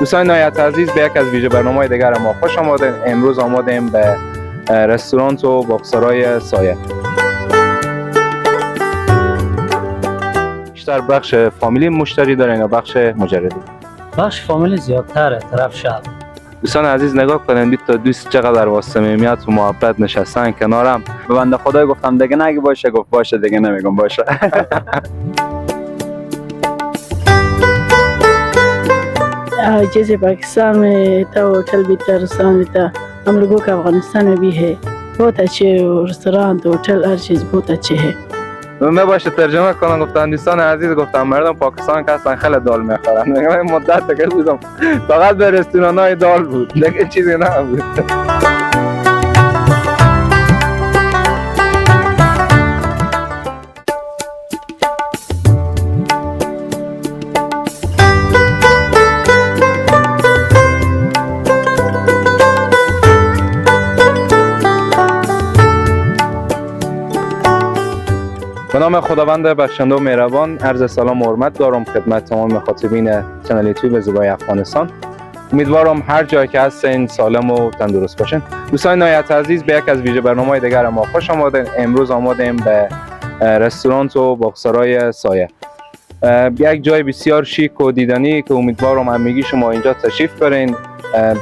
دوستان نهایت عزیز، به یک از ویژه برنامه‌های دیگر ما خوش آمدین. امروز آمدیم به رستوران و باغسرای سایه. بیشتر بخش فامیلی مشتری دارین یا بخش مجردی؟ بخش فامیلی زیادتره طرف شب. دوستان عزیز نگاه کنین، دید تا دوست چقدر با صمیمیت و محبت نشستن کنارم. به بنده خدای گفتم دیگه نگی باشه، گفت باشه دیگه نمیگم باشه. जैसे पाकिस्तान में था होटल भी था, रेस्टोरेंट भी था, हम लोगों का अफगानिस्तान में भी है। बहुत अच्छे रेस्टोरेंट, होटल, हर चीज़ बहुत अच्छे है। باشه ترجمه کنم. گفتن دوستان عزیز، گفتم مردم پاکستان که هستن خیلی دال میخورن. میگم این مدت که بودم فقط به رستوران های دال بود، دیگه چیزی نبود. به نام خداوند بخشنده و مهربان، عرض سلام و حرمت دارم خدمت تمام مخاطبین channel یوتیوب زیبای افغانستان. امیدوارم هر جای که هستین سالم و تندرست باشین. دوستان نهایت عزیز، به یک از ویژه برنامه‌های دیگر ما خوش آمدین. امروز آمدیم به رستوران و باغسرای سایه، یک جای بسیار شیک و دیدنی که امیدوارم همگی شما اینجا تشریف برین.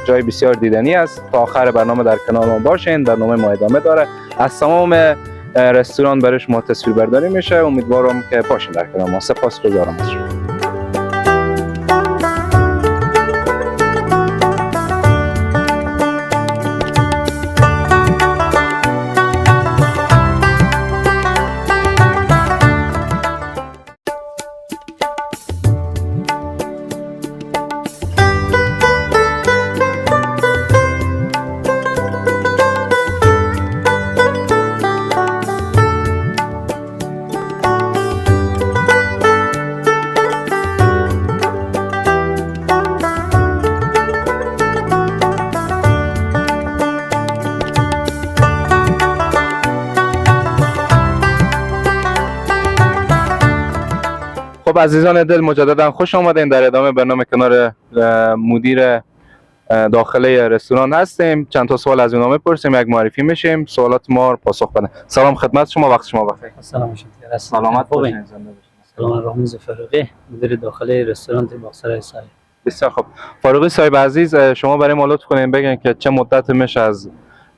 جای بسیار دیدنی است. تا آخر برنامه در کنار ما باشین. برنامه ما ادامه داره. از تمام رستوران برای شما تصویر برداری میشه. امیدوارم که باشین در کنار ما. سپاسگزارم از شما. خب عزیزان دل، مجددا خوش آمدین. در ادامه برنامه کنار مدیر داخله رستوران هستیم. چند تا سوال از اونا میپرسیم، یک معرفی میشیم، سوالات ما رو پاسخ بدن. سلام خدمت شما، وقت شما بخیر. سلام شما. سلامت باشین، زنده باشین. سلام، رامیز فاروقی، مدیر داخلی رستوران باغسرای سایه. بسیار خوب. فاروقی صاحب عزیز، شما برای ما لطف کنین بگین که چه مدت میشه از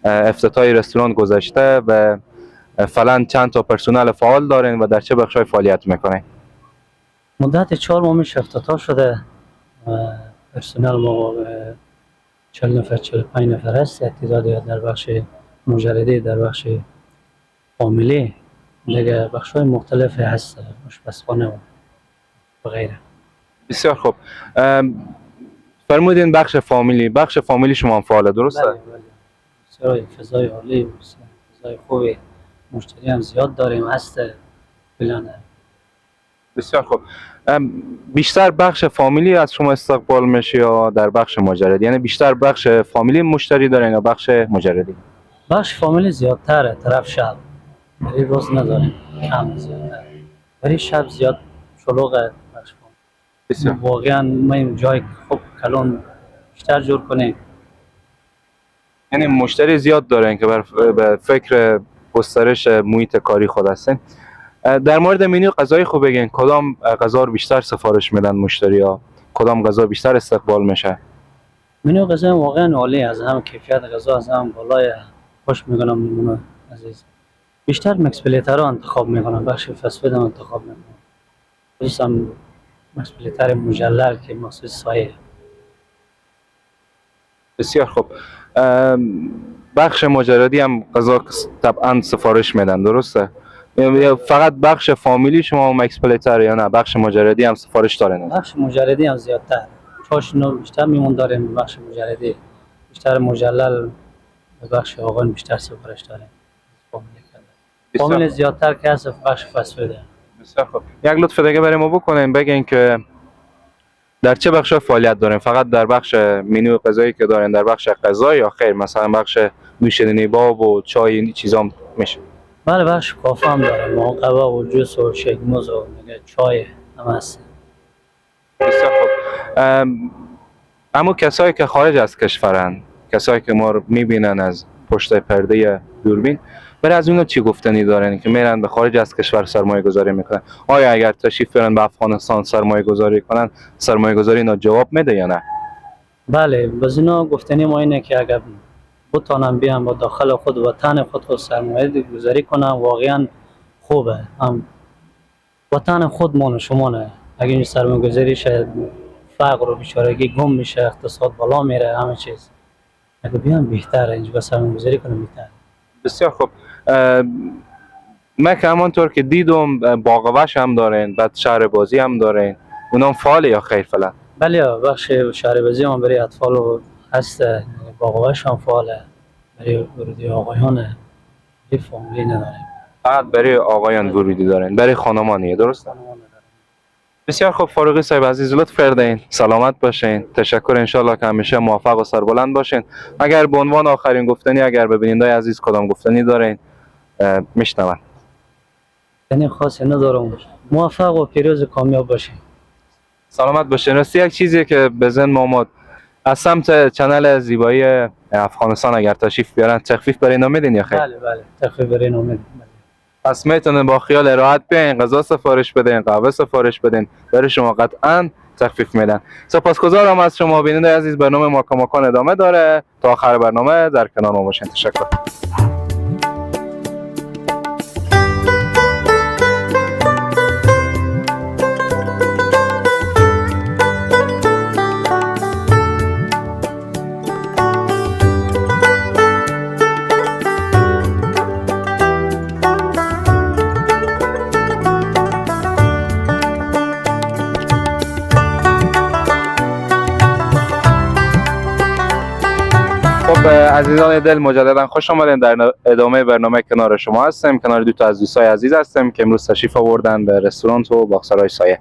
افتتاح رستوران گذشته و فعلا چند تا پرسنل فعال دارین و در چه بخش‌های فعالیت میکنین؟ مدت 4 ماه میشه افتتاح شده. پرسنل ما 40 نفر 45 نفر هست. تعداد در بخش مجردی، در بخش فامیلی، دیگه بخش های مختلف هست، آشپزخانه و غیره. بسیار خوب. فرمودین بخش فامیلی، بخش فامیلی شما هم فعاله، درسته؟ بله بله، بسیار فضای عالی، بسیار فضای خوبی، مشتری هم زیاد داریم هست فعلا. بسیار خوب. بیشتر بخش فامیلی از شما استقبال میشه یا در بخش مجردی؟ یعنی بیشتر بخش فامیلی مشتری دارین یا بخش مجردی؟ بخش فامیلی زیادتره طرف شب، ولی روز نداریم، کم زیادتره، ولی شب زیاد شلوغه بخش فامیلی. بسیار واقعا ما این جای خوب کلون بیشتر جور کنیم. یعنی مشتری زیاد دارین که به فکر گسترش محیط کاری خود هستین. در مورد منو غذای خوب بگین، کدام غذا رو بیشتر سفارش میدن مشتری ها؟ کدام غذا بیشتر استقبال میشه؟ منو غذا واقعا عالی، از هم کیفیت غذا از هم بالای، خوش میکنم منو عزیز. بیشتر mix platter رو انتخاب میکنم، بخش fast food هم انتخاب میکنم، خصوصا mix platter مجلل که مخصوص سایه. بسیار خوب. بخش مجردی هم غذا طبعا سفارش میدن، درسته؟ یا فقط بخش فامیلی شما mix platter یا نه بخش مجردی هم سفارش دارین؟ بخش مجردی هم زیادتر، چاش نو بیشتر میمون داریم. بخش مجردی بیشتر مجلل، بخش آقایون بیشتر سفارش داریم. فامیلی زیادتر که هست بخش fast food ه. بسیار خوب. یک لطف دیگه برای ما بکنین، بگین که در چه بخش فعالیت دارین؟ فقط در بخش منو غذایی که دارین، در بخش غذا یا خیر مثلا بخش نوشیدنی باب و چای این چیزام میشه؟ بله، بخش کافه هم داریم، ما قهوه و juice و shake موز و دیگه چای هم هست. بسیار خوب. اما کسایی که خارج از کشورن، کسایی که ما رو میبینن از پشت پرده دوربین، برای از اونا چی گفتنی دارن که میرن به خارج از کشور سرمایه گذاری میکنن؟ آیا اگر تشریف برن به افغانستان سرمایه گذاری کنن، سرمایه گذاری اینا جواب میده یا نه؟ بله، باز اینا گفتنی ما اینه که اگر بتانم بیان با داخل خود وطن خود سرمایه گذاری کنن واقعا خوبه. هم وطن خودمان و شما نه، اگه این سرمایه گذاری شاید فقر و بیچارگی گم میشه، اقتصاد بالا میره، همه چیز. اگه بیان بهتره، اینجا سرمایه گذاری کنن بهتره. بسیار خوب. من که همانطور که دیدم باغ وحش هم دارین، بعد شهر بازی هم دارین، اونام فعال یا خیر فعلا؟ بله، بخش شهر بازی هم برای اطفال و هست، باغ وحش هم فعاله، برای ورودی آقایان، برای فامیلی نداریم. فقط برای آقایان ورودی دارین، برای خانمان نیه، درست؟ خانمان نداریم. بسیار خوب فاروقی صاحب عزیز، لطف کردین، سلامت باشین، تشکر، انشالله که همیشه موفق و سربلند باشین. اگر به عنوان آخرین گفتنی اگر به بینندای عزیز کدام گفتنی دارین، میشنون. یعنی خاصی ندارم، موفق و پیروز و کامیاب باشین. سلامت باشین. راستی یک چیزی که به ذهن ما آمد، از سمت channel زیبایی افغانستان اگر تشریف بیارن تخفیف برای اینا میدین یا خیر؟ بله بله، تخفیف برای اینا میدیم. بله. پس میتونن با خیال راحت بیاین، غذا سفارش بدین، قهوه سفارش بدین، برای شما قطعا تخفیف میدن. سپاسگزارم از شما بیننده عزیز. برنامه ماکان ادامه داره، تا آخر برنامه در کنار ما باشین. تشکر. خب عزیزان دل، مجددا خوش آمدین. در ادامه برنامه کنار شما هستیم، کنار دو تا از دوستای عزیز هستیم که امروز تشریف آوردن به رستوران و باغسرای سایه.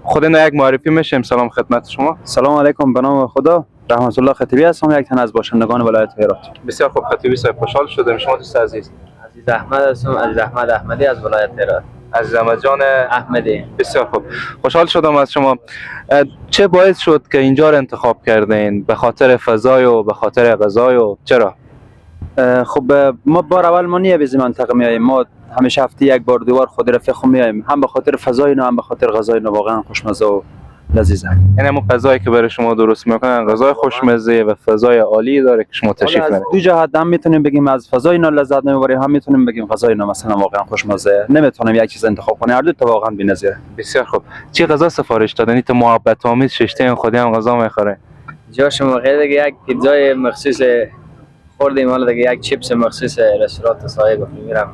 خود اینا یک معرفی میشیم. سلام خدمت شما. سلام علیکم، به نام خدا، رحمت الله خطیبی هستم، یک تن از باشندگان ولایت هرات. بسیار خوب خطیبی صاحب، خوشحال شدم. شما دوست عزیز؟ عزیز احمد هستم، عزیز احمد احمدی از ولایت هرات. عزیز احمد جان احمدی. بسیار خوب، خوشحال شدم از شما. چه باعث شد که اینجا رو انتخاب کردین؟ به خاطر فضای و به خاطر غذای و چرا؟ خب ما بار اول ما نیه به منطقه میاییم، ما همیشه هفته یک بار دو بار خود رفیق خو میاییم، هم به خاطر فضای اینا هم به خاطر غذای اینا، واقعا خوشمزه و لذیذه. یعنی همون غذایی که برای شما درست میکنن غذای خوشمزه و فضای عالی داره که شما تشریف حالا از میارید. دو جهت هم میتونیم بگیم از فضای اینا لذت نمیبریم، هم میتونیم بگیم غذای اینا مثلا واقعا خوشمزه. نمیتونیم یک چیز انتخاب کنیم، هر دو تا واقعا بی‌نظیره. بسیار خوب. چی غذا سفارش دادن؟ تو محبت آمیز ششته خودی هم غذا میخوره. جاش موقع دیگه یک پیتزای مخصوص خوردیم، حالا دیگه یک چیپس مخصوص رستوران سایه گفتیم میرم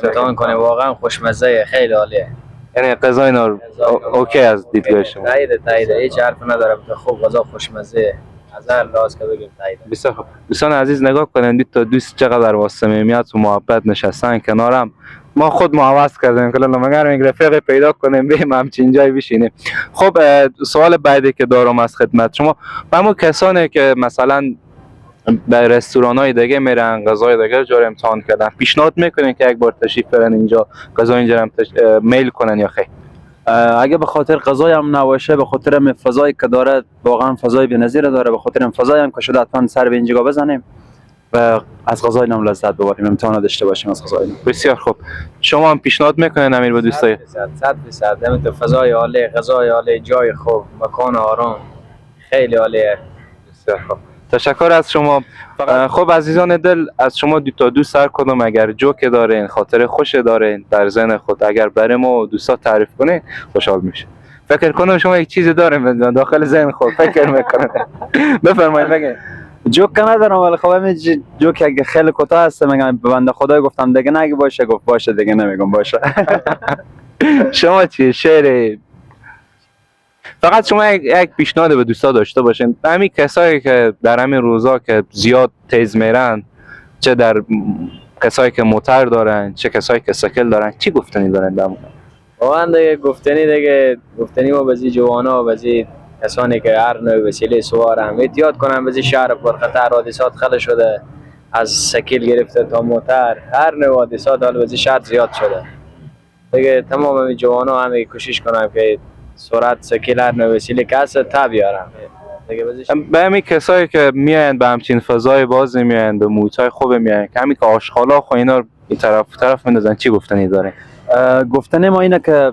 امتحان کنیم، واقعا خوشمزه، خیلی عالیه. یعنی غذای اینا okay از دیدگاه شما؟ تایید تایید، هیچ حرف ندارم که خوب غذا خوشمزه، از هر لحاظ که بگیم تایید. بسیار خوب. دوستان عزیز نگاه کنند، دو تا دوست چقدر با صمیمیت و محبت نشستن کنارم. ما خود ما عوض کردیم که مگر یک رفیق پیدا کنیم بریم همچین جای بشینیم. خب سوال بعدی که دارم از خدمت شما، همون کسانی که مثلا به رستوران های دیگه میرن غذای دیگه جا رو امتحان کردن، پیشنهاد میکنین که یک بار تشریف برن اینجا غذای اینجا هم میل کنن یا خیر؟ اگه به خاطر غذای هم نباشه، به خاطر هم فضایی که داره واقعا فضای بی‌نظیر داره، به خاطر هم فضایی هم که شده حتما سر به اینجا بزنیم و از غذای نام لذت ببریم، امتحان داشته باشیم از غذای نام. بسیار خوب. شما هم پیشنهاد میکنین امیر به دوستای؟ 100%، همینطور فضای عالی، غذای عالی، جای خوب، مکان آرام، خیلی عالیه. بسیار خوب، تشکر از شما. خب عزیزان دل، از شما دو تا دوست هر کدوم اگر جوک دارین، خاطر خوش دارین در ذهن خود، اگر برای ما دوستا تعریف کنین خوشحال میشه. فکر کنم شما یک چیزی دارین داخل ذهن خود فکر میکنم. بفرمایید بگین. جوک که ندارم، ولی خب همین جوک اگه خیلی کوتاه هست، میگم به بنده خدای گفتم دیگه نگی باشه، گفت باشه دیگه نمیگم باشه. شما چی شعر؟ فقط شما یک پیشنهاد به دوستا داشته باشین، همین کسایی که در همین روزا که زیاد تیز میرن، چه در کسایی که موتر دارن چه کسایی که سایکل دارن، چی گفتنی دارن در مورد؟ واقعا دیگه گفتنی ما بزی جوانا، بزی کسانی که هر نوع وسیله سوار هم احتیاط کنن، بزی شهر پرخطر حادثات خیلی شده، از سکیل گرفته تا موتر، هر نوع حادثات حال بزی شهر زیاد شده دیگه. تمام جوانا هم کوشش کنن که سرعت سکیل هر نوع وسیله که هست تا بیارن. دیگه به همین کسایی که میاین به همچین فضای بازی میاین، به محیط‌های خوب میاین که همین که آشغالا خو اینا این طرف طرف میندازن، چی گفتنی داره؟ گفتن ما اینه که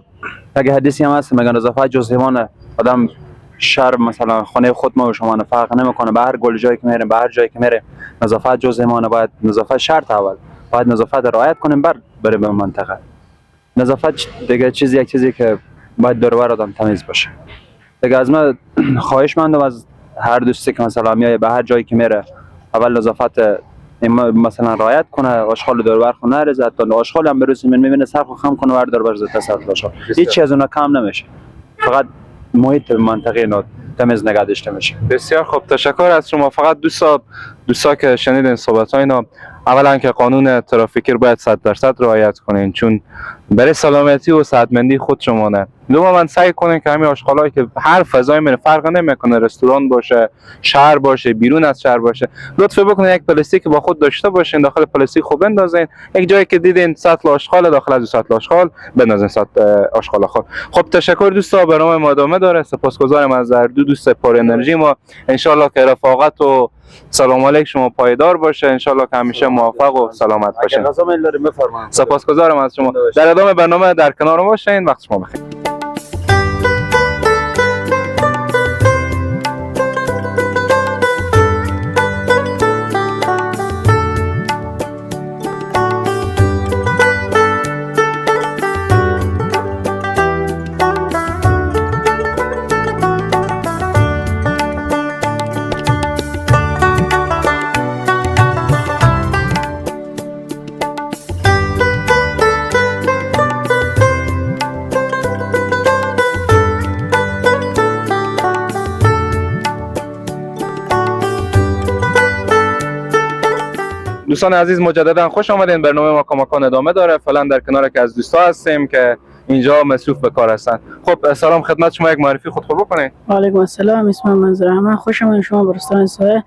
اگه حدیثی هم هست میگن نظافت جزء ایمانه. آدم شهر مثلا خانه خود ما و شما فرق نمیکنه، به هر گل جایی که میریم، به هر جایی که میریم نظافت جزء ایمانه. باید نظافت شرط اول باید نظافت رعایت کنیم بر بره به منطقه. نظافت دیگه چیزی، یک چیزی که باید دور و بر آدم تمیز باشه دیگه. از من خواهش مندم از هر دوستی که مثلا میایه به هر جایی که میره اول نظافت مثلا رعایت کنه، آشغال دور بر خونه نریزه، حتی آشغال هم بروز من میبینه سر خو خم کنه ور دور بر زده سطل آشغال، هیچ از اونا کم نمیشه، فقط محیط منطقه اینا تمیز نگه داشته میشه. بسیار خوب، تشکر از شما. فقط دوستا که شنیدین صحبت ها اینا، اولا که قانون ترافیکی رو باید 100% رعایت کنین، چون برای سلامتی و صحتمندی خود شما نه. دوما سعی کنین که همین آشغالایی که هر فضایی میره فرق نمیکنه، رستوران باشه، شهر باشه، بیرون از شهر باشه، لطف بکنین یک پلاستیک با خود داشته باشین، داخل پلاستیک خوب بندازین، یک جایی که دیدین سطل آشغال داخل از سطل آشغال بندازین سطل آشغال خود. خب تشکر دوستا، برنامه ما ادامه داره. سپاسگزارم از هر دو دوست پر انرژی ما. انشالله که رفاقت و سلام علیک شما پایدار باشه، انشالله که همیشه موفق و سلامت باشین. سپاسگزارم از شما. در ادامه برنامه در کنار ما باشین. وقت شما بخیر. دوستان عزیز مجددا خوش آمدین. برنامه ما کماکان ادامه داره. فعلا در کنار که از دوستا هستیم که اینجا مصروف به کار هستن. خب سلام خدمت شما، یک معرفی خود خود بکنید. وعلیکم السلام، اسمم منظور احمد، خوش آمدین شما به رستوران سایه.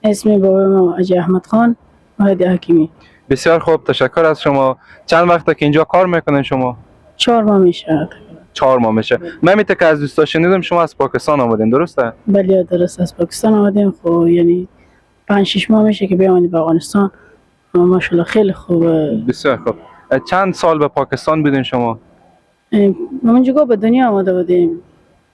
اسم بابا ما حاجی احمد خان واحد حکیمی. بسیار خوب، تشکر از شما. چند وقته که اینجا کار میکنین شما؟ 4 ماه میشه. 4 ماه میشه. من میته که از دوستا شنیدم شما از پاکستان آمدین، درسته؟ بله درست، از پاکستان آمدیم. خب یعنی 5-6 ماه میشه که بیامدیم به افغانستان. ماشاءالله خیلی خوبه. بسیار خوب. چند سال به پاکستان بودین شما؟ ما اونجا به دنیا آمده بودیم.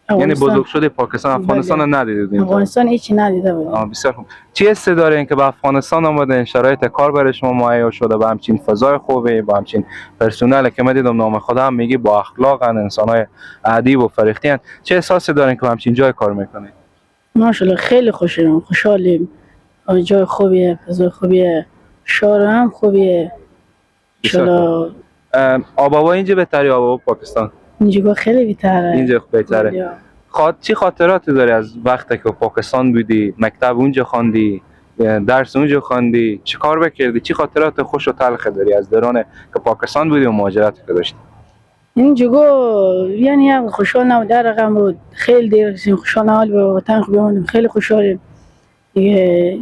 یعنی بزرگ شده پاکستان، افغانستان رو ندیدین؟ افغانستان هیچی ندیده بودیم. بسیار خوب. چی حسی دارین که به افغانستان آمدین، شرایط کار برای شما مهیا شده، به همچین فضای خوبه، با همچین پرسنل که من دیدم نام خدا هم میگی با اخلاقن، انسانای ادیب و فرختین، چه احساسی دارین که به همچین جای کار میکنین؟ ماشاءالله خیلی خوشیم، خوشحالیم. جای خوبیه، فضای خوبیه، شهر هم خوبیه. آب و هوا اینجا بهتره یا آب و هوا پاکستان؟ اینجا خیلی بهتره. اینجا بهتره. چی خاطراتی داری از وقتی که پاکستان بودی، مکتب اونجا خواندی، درس اونجا خواندی، چی کار بکردی؟ چی خاطرات خوش و تلخ داری از دوران که پاکستان بودی و مهاجرت که داشتی؟ اینجا یعنی خوشحال نبود، در رقم بود، خیلی دیر رسیدیم، خوشحال نبود، به وطن خوب بمونیم، خیلی خوشحالیم. دیگه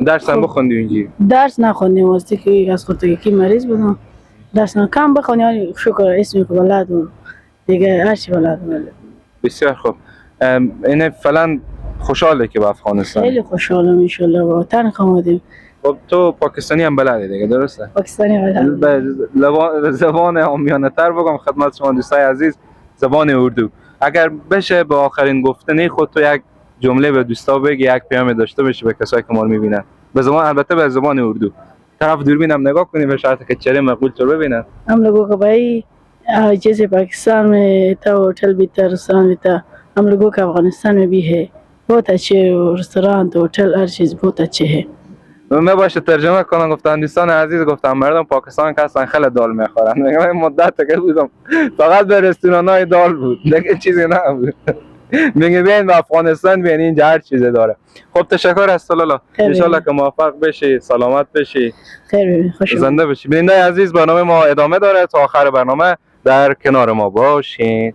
درس هم بخوندی اونجا؟ درس نخوندیم، واسه که از خردگی مریض بودم درس نه کم بخوندیم، شکر اسمی که بلد بود دیگه، هرچی بلد بود. بسیار خوب. اینه فعلا خوشحاله که به افغانستان؟ خیلی خوشحالم انشالله، به وطن آمدیم. خب تو پاکستانی هم بلدی دیگه، درسته؟ پاکستانی بلد. زبان عامیانه تر بگم خدمت شما دوستای عزیز، زبان اردو. اگر بشه به آخرین گفتنی خود تو یک جمله به دوستا بگی، یک پیام داشته باشی به کسایی که ما رو میبینن، به زبان، البته به زبان اردو. طرف دوربینم نگاه کنی به شرط که چهره مقبول تو ببینن. هم لوگوں کا بھائی جیسے پاکستان میں تھا ہوٹل بھی تھا، ریستوران بھی تھا، ہم لوگوں کا افغانستان میں بھی ہے، بہت اچھے ریستوران ہوٹل ہر چیز بہت اچھے ہے. من باشه ترجمه کنم. گفتن دوستان عزیز، گفتم مردم پاکستان که اصلا خیلی دال میخورن. میگم مدت که بودم فقط به رستوران‌های دال بود، دیگه چیزی نبود. میگه بیاین به افغانستان، بیاین اینجا هر چیزی داره. خب تشکر از لالا، ان شاء الله که موفق بشی، سلامت بشی، خیر خوش زنده بشی. بیننده عزیز، برنامه ما ادامه داره تا آخر برنامه در کنار ما باشین.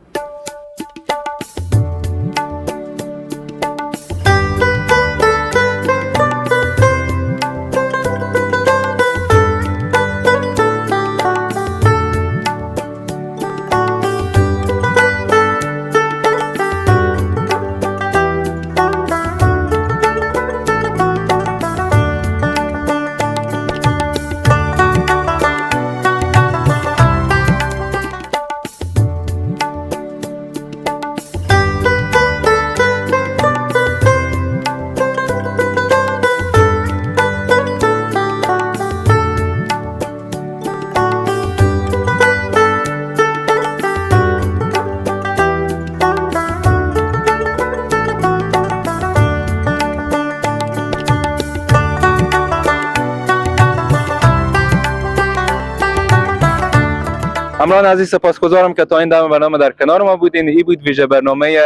همراهان عزیز، سپاسگزارم که تا این دم برنامه در کنار ما بودین. ای بود ویژه برنامه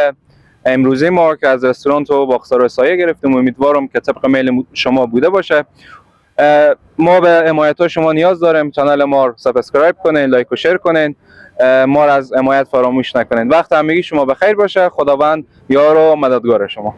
امروزی ما که از رستوران تو باغسرای سایه گرفتیم. امیدوارم که طبق میل شما بوده باشه. ما به حمایت شما نیاز داریم. channel ما رو subscribe کنین، like و share کنین. ما را از حمایت فراموش نکنین. وقت همگی شما بخیر باشه. خداوند یار و مددگار شما.